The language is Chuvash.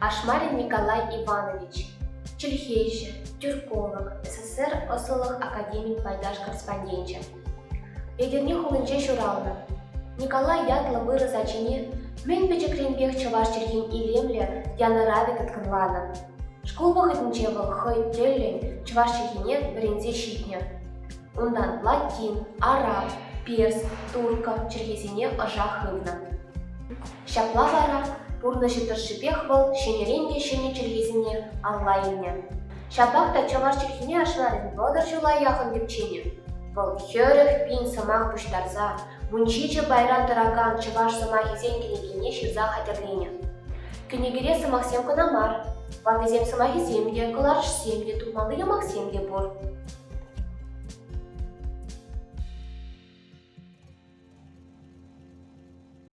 Ашмарин Николай Иванович, чӗлхеҫӗ, тюрколог, СССР ӑслӑлӑх академин пайташ-корреспонденчӗ. Етӗрне хулинче ҫуралнӑ. Николай ятлӑ вырӑс ачине мӗн пӗчӗкренпех чӑваш чӗлхин илемлӗ янӑравӗ тыткӑнланӑ. Шкул вӑхӑтӗнче вӑл хӑй тӗллӗн чӑваш чӗлхине вӗренсе ҫитнӗ. Унтан латин, араб, перс, турккӑ чӗлхисене ӑша хывнӑ. Ҫапла вара пурнӑҫӗ тӑршшӗпех вӑл ҫӗнӗрен те ҫӗнӗ чӗлхесене алла илнӗ. Ҫапах та чӑваш чӗлхине Ашмарин 30 ҫула яхӑн тӗпченӗ. Вӑл 40 000 сӑмах пуҫтарса 17 пайран тӑракан чӑваш сӑмахӗсен кӗнекине ҫырса хатӗрленӗ. Кӗнекере сӑмахсем кӑна мар, ваттисен сӑмахӗсем те, кӑларӑшсем те, тупмалли юмахсем те пур.